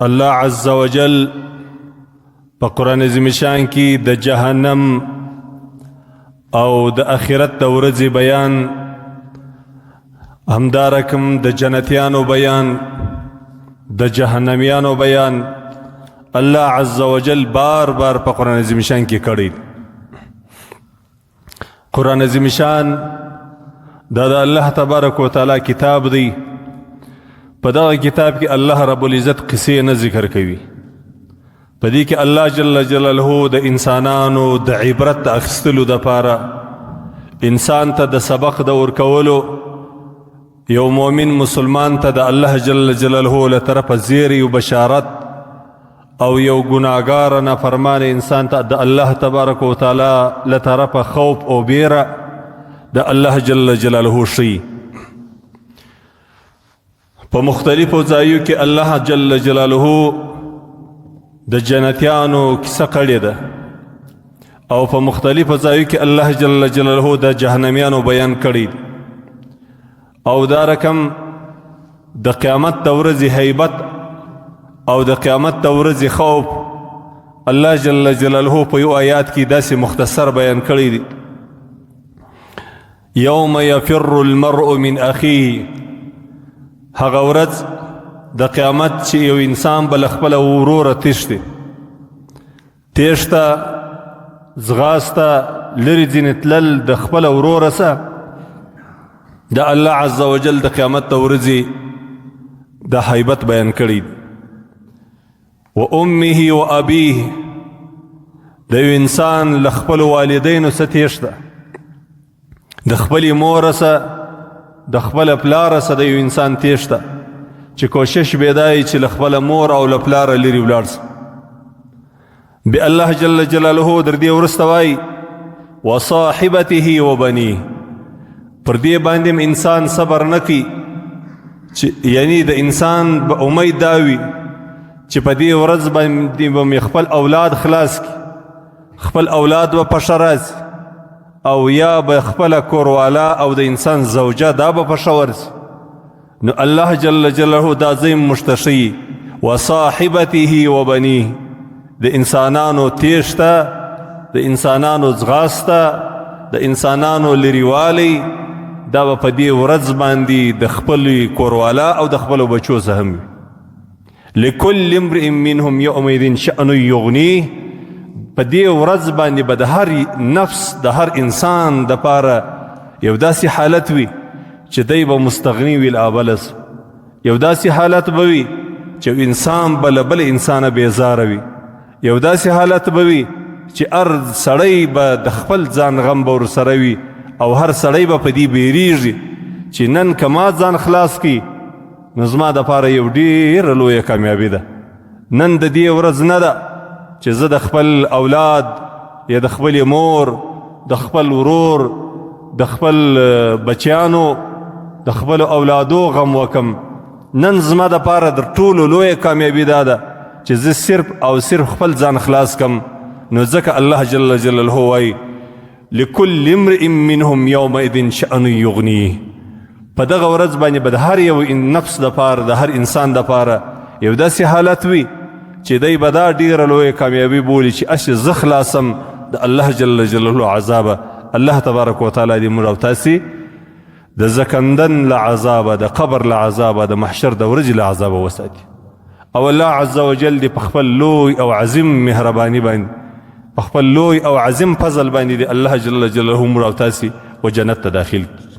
الله عز وجل په قران عظیم شان کې د جهنم او د اخرت د ورځې بیان، همدا رقم د جنتیانو بیان، د جهنميانو بیان الله عز وجل بار بار په قران عظیم شان کې کړی. قران عظیم شان دا د الله تبارک وتعالى کتاب دی. په دغه کتاب کې الله رب العزت قصې نه ذکر کوي. په دې کې الله جل جلاله د انسانانو د عبرت د اخیستلو دپاره، انسان ته د سبق د ورکولو، یو مؤمن مسلمان ته د الله جل جلاله له طرفه زیری او بشارت، او یو ګناګار نافرمان انسان ته د الله تبارک وتعالی له طرفه خوف او بیره د الله جل جلاله شي. په مختلفو ځایو کې الله جل جلاله د جنتیانو کیسه کړې ده او په مختلفو ځایو کې الله جل جلاله د جهنميانو بیان کړی، او دا رقم د قیامت د ورځې هیبت او د قیامت د ورځې خوف الله جل جلاله په یو آیات کې داسې مختصر بیان کړی دی: یوم یفر المرء من اخیه. هغه ورځ د قیامت چې یو انسان به له خپله وروره تښتي، تېښته، ځغاسته، لرې ځینې تلل د خپل وروره سره د الله عز وجل د قیامت د ورځې د هیبت بیان کړی. و امه و ابیه، د یو انسان له خپلو والدینو څه تېښته، د خپلې مور سره، د خپل پلار سره د یو انسان تېښته، چې کوشش به دی چې له خپله مور او له پلاره لرې ولاړ سي. به الله جل جلاله در دې وروسته وایي: وصاحبته وبنيه. پر دې باندې انسان صبر نه کوي، چې یعنی د انسان به امید دا وي چې په دې ورځ باندې به مې خپل اولاد خلاص کړي، خپل اولاد به په ښه راځي، او یا به خپل کوروالا او د انسان زوجه دا به په ښه ورځي. نو الله جل جلاله دا ځای مشتشي: وصاحبته وبنيه. د انسانانو تیښته، د انسانانو ځغاسته، د انسانانو لريوالی، دا به په دې ورځ باندې د خپل کوروالا او د خپلو بچو څخه هم وي. لكل امرئ منهم يومئذ شأن يغنيه. په دې ورځ باندې به د هر نفس، د هر انسان د پاره یو داسې حالت وي چې دی به مستغني وي له بلس. یو داسې حالت به وي چې انسان به له بل انسانه بېزاره وي. یو داسې حالت به وي چې هر سړی به د خپل ځان غم به ورسره وي، او هر سړی به په دې بیریږي چې نن که ما ځان خلاص کړي نو زما دپاره یو ډېره لویه کامیابي ده. نن د دې ورځ نه ده چې زه د خپل اولاد یا د خپلې مور، د خپل ورور، د خپل بچیانو، د خپل اولادو غم وکم. نن زما د پاره د ټولو لویه کامیابي دا ده چې زه صرف او صرف خپل ځان خلاص کم. نو ځکه الله جل جلاله وایي: لكل امرئ منهم يومئذ شأن يغنيه. په دغه ورځ باندې به د هر یو نفس د پاره، د هر انسان د پاره یو داسې حالت وي چې دی به دا ډېره لویه کامیابي بولي چې هسې زه خلاصم د الله جل جلاله عذابه. الله تبارک وتعالی دې موږ او تاسې د زکندن له عذابه، د قبر له عذابه، د محشر د ورځې له عذابه وساتي. او الله عز وجل دې په خپل لوی او عظیم مهرباني باندې، په خپل لوی او عظیم فضل باندې دې الله جل جلاله موږ او تاسې و جنت ته داخل کړي.